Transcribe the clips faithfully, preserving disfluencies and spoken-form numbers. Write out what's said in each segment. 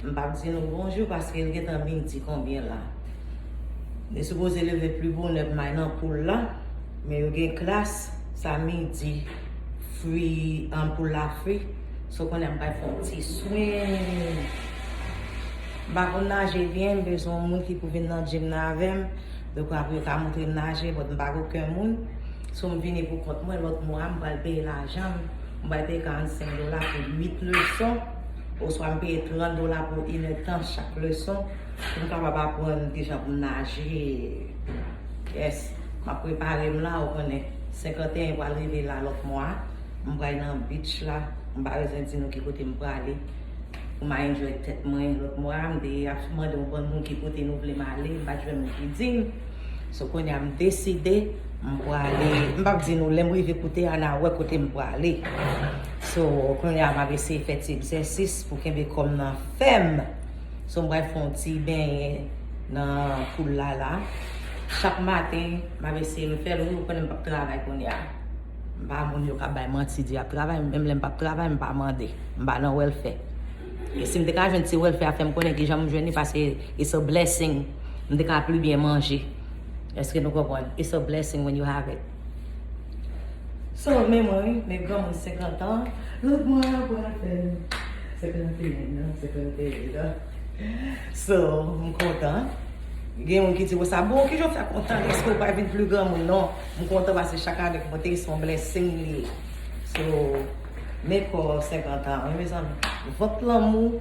M p ap di nou bonjou paske l gentan midi konbyen la. Li sipoze leve pli bonè pou m al nan poul la, men yo gen klas, sa midi, fri, an poul la fri. So kounye a m pral fè yon ti swim. M pa konn naje byen, m bezwen yon moun ki pou vin nan gym nan avè m. Donk apre yo ka montre m naje, but m pa gen okenn moun. So m vini pou kont mwen, lòt mwa a m pral peye lajan m. M pral peye karannsenk dola pou uit leson, oswa m peye trant dola pou inèdtan chak leson, pou m kapab aprann kijan pou m naje. Yes, m ap prepare m la, ou konnen, senkanteyen pral rive la lòt mwa a. M pral nan beach la, m pa bezwen di nou ki kote m prale. Pou m a enjoy tèt mwen. Lòt mwa a, m te ap mande yon bann moun ki kote nou vle m ale, m pa t jwenn moun ki di m. So kounye a m deside, m prale, m p ap di nou lè m rive kote a, n a wè kote m prale. So kounye a m ap eseye fè ti egzèsis pou kenbe kò m nan fèm. So m pral fè yon ti benyen nan poul la la. Chak maten, m ap eseye m fè l, wi, ou konnen m p ap travay kounye a. M pa moun yo k ap bay manti di y ap travay, menm lè m p ap travay, m pa mande. M pa nan welfare. E si m te ka jwenn ti welfare a, fè m konnen kijan m jwenn li, paske it's a blessing. M te ka pli byen manje. Èske nou konprann? It's a blessing when you have it. So, men mwen, wi, men granmoun senkant an, lòt mwa a pral fè senkanteyen an, senkanteyen an. So, m kontan. Gen moun ki di konsa, bon, kijan w fè kontan, èske w pa vin pli granmoun? Non, m kontan paske chak ane k monte, se yon blessing li ye. So, men kò senkant an, wi, mezanmi. Vant lanmou.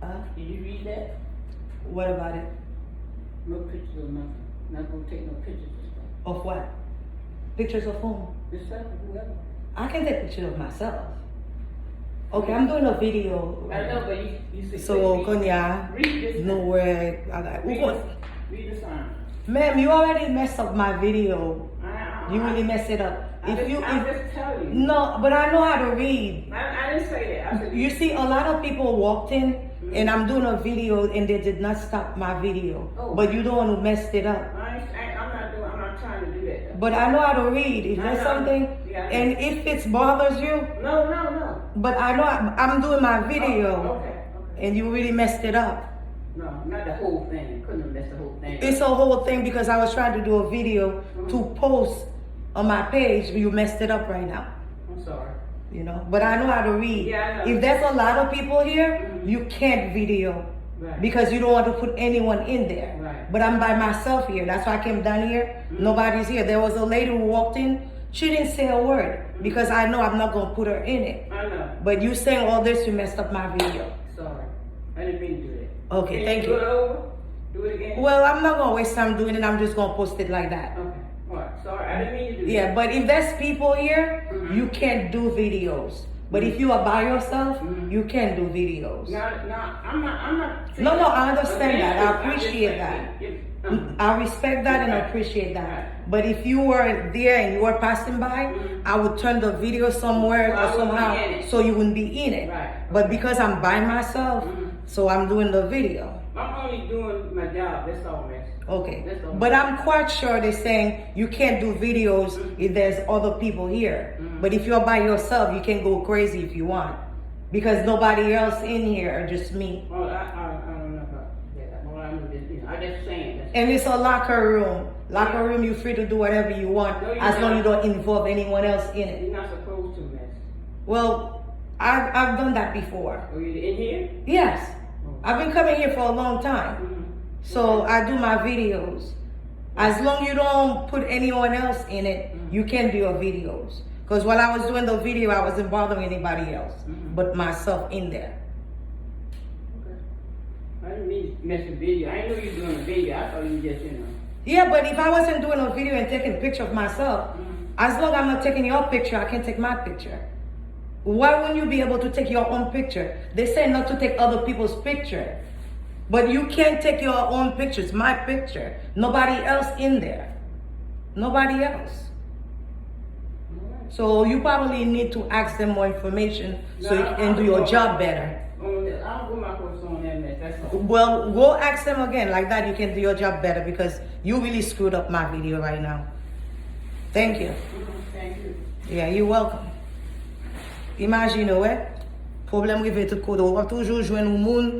Ah, Did you read that? What about it? No pictures of nothing. Not gonna take no pictures of stuff. Of what? Pictures of whom? Yourself or whoever. I can take pictures of myself. Okay, I'm doing a video. I know, but you, you see, so, kounye a, read this nou wè, read this, read the sign. Ma'am, you already messed up my video. You really messed it up. If you, I'm just telling you. No, but I know how to read. I, I didn't say that. I said, you see, a lot of people walked in, and I'm doing a video, and they did not stop my video. Oh. But you the one who messed it up. I, I, I'm not doing. I'm not trying to do that, though. But I know how to read. If there's something, yeah, and if it bothers you, no, no, no. But I know I, I'm doing my video, oh, okay, okay, and you really messed it up. No, not the whole thing. Couldn't have messed the whole thing up. It's a whole thing because I was trying to do a video to post on my page. You messed it up right now. I'm sorry. You know, but I know how to read. Yeah, I know. If there's a lot of people here, you can't video because you don't want to put anyone in there. Right. But I'm by myself here. That's why I came down here. Nobody's here. There was a lady who walked in. She didn't say a word because I know I'm not gonna put her in it. I know. But you saying all this, you messed up my video. Sorry. I didn't mean to do that. Okay, thank you. Can you do it over? Do it again? Well, I'm not gonna waste time doing it. I'm just gonna post it like that. Okay. All right. Sorry, I didn't mean to do that. Yeah, but if there's people here, you can't do videos. But if you are by yourself, you can do videos. No, no, I'm not, I'm not saying. No, no, I understand that. I appreciate that. I respect that and appreciate that. But if you were there and you were passing by, I would turn the video somewhere or somehow so you wouldn't be in it. Right. But because I'm by myself, so I'm doing the video. I'm only doing my job, that's all, miss. Okay. That's all. But I'm quite sure they're saying you can't do videos if there's other people here. But if you're by yourself, you can go crazy if you want. Because nobody else in here, just me. Well, I, I, I don't know about that. All I know is, you know, I just saying. And it's a locker room. Locker room, you're free to do whatever you want as long you don't involve anyone else in it. You're not supposed to, miss. Well, I've, I've done that before. Oh, you in here? Yes. Oh. I've been coming here for a long time. So I do my videos. As long you don't put anyone else in it, you can do your videos. Because while I was doing the video, I wasn't bothering anybody else but myself in there. Okay. I didn't mean to mess the video. I didn't know you were doing a video. I thought you just, you know. Yeah, but if I wasn't doing a video and taking a picture of myself, as long I'm not taking your picture, I can take my picture. Why wouldn't you be able to take your own picture? They say not to take other people's picture. But you can't take your own picture. It's my picture. Nobody else in there. Nobody else. So you probably need to ask them more information so you can do your job better. Well, go ask them again. Like that, you can do your job better because you really screwed up my video right now. Thank you. Yeah, you're welcome. Imajine w, wè. Pwoblèm rive tout kote. W ap toujou jwenn yon moun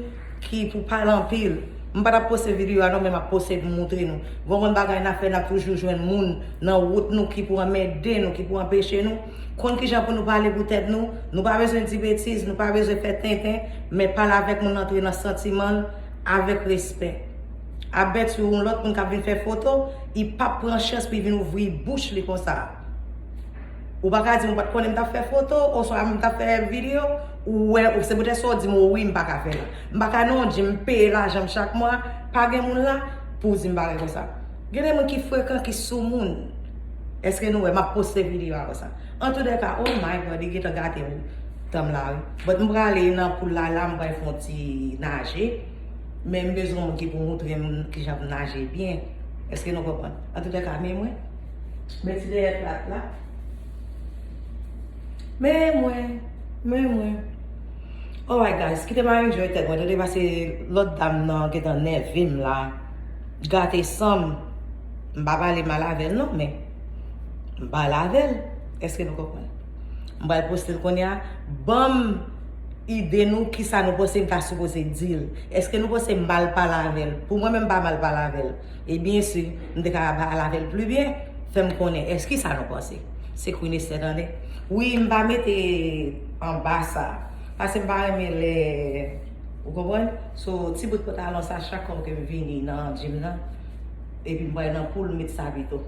ki pou pale anpil. M pa t ap poste videyo a non, men m ap poste pou m montre nou. Gon konn bagay n ap fè, n ap toujou jwenn moun nan wout nou ki pou anmède nou, ki pou anpeche nou. Konn kijan pou nou pale pou tèt nou. Nou pa bezwen di betiz, nou pa bezwen fè tenten, men pale avèk moun, antre nan santiman l avèk respè. Abèt yon lòt moun k ap vin fè foto, li p ap pran chans pou l vin ouvri bouch li konsa. Ou pa ka di m ou pa t konnen m t ap fè foto, oswa m t ap fè videyo, ou wè, ou se poutèt sa w di m wi, m pa ka fè l. M pa ka non di m peye lajan m chak mwa, pa gen moun la pou w di m bagay konsa. Gen de moun ki frekan, ki sou moun. Èske nou wè, m ap poste videyo a konsa. Antoudèka, oh my God, li gentan gate tan m la wi. But m prale nan poul la, la m pral fè yon ti naje. Men m bezwen yon moun ki pou montre m kijan pou m naje byen. Èske nou konprann? Antoudèka, men mwen. Men ti dèyè plat la. Men mwen. Men mwen. Alright guys, kite m enjoy tèt mwen. Tande pase lòt dam nan gentan nève m la. Gate san m. M pa pale mal avè l non, men m pale avè l. Èske nou konprann? M pral poste l kounye a. Ban m ide nou kisa nou panse m ta sipoze di l. Èske nou panse m mal pale avè l? Pou mwen menm m pa mal pale avè l. E byen si m te ka pale avè l pli byen, fè m konnen. Èske sa nou panse? Se Queen Esther tande. Wi, m pa mete anba sa. Paske m pa renmen lè, ou konprann? So, ti bout pantalon sa, chak fwa ke m vini nan gym nan, epi m pral nan poul, m met sa pito.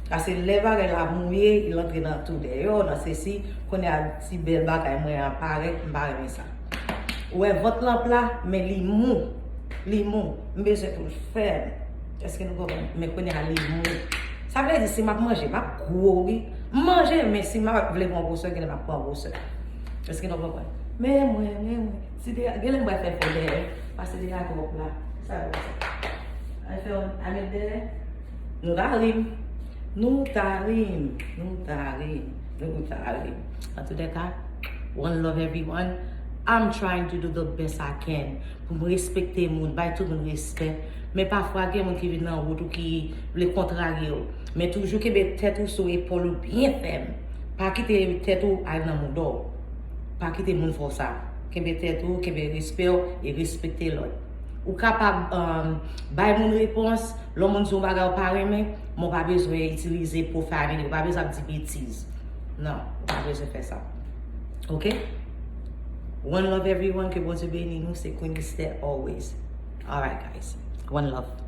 Paske lè bagay la mouye, l antre nan tou dèyè, nan sesi, kounye a ti bèl bagay mwen an parèt, m pa renmen sa. Ou wè vant lan pla, men li mou. Li mou. M bezwen pou l fèm. Èske nou konprann? Men kounye a li mou. Sa vle di si m ap manje, m ap gwo wi. M manje, men si m ap vle pran gwosè, genlè m ap pran gwosè. Èske nou konprann? Men mwen, men mwen. Si te, genlè m pral fè fè dèyè. Paske te ka twòp la. Sa yo sa. Al fè yon, al met dèyè. Nou ta ri m. Nou ta ri m. Nou ta ri m. Nou ta ri m. Antoudèka, one love everyone. I'm trying to do the best I can pou m respekte moun, bay tout moun respè. Men pafwa gen moun ki vin nan wout ou ki vle kontrarye w. Men toujou kenbe tèt ou sou epòl ou byen fèm. Pa kite tèt ou al nan mouda w. Pa kite moun fè w sa. Kenbe tèt ou, kenbe respè w e respekte lòt. Ou kapab um, bay moun repons, lè yon moun di yon bagay ou pa renmen, men w pa bezwen itilize profanity, ou pa bezwen ap di betiz. Non, ou pa bezwen fè sa. Ok? One love everyone, ke Bondye beni nou, se Queen Esther always. Alright guys, one love.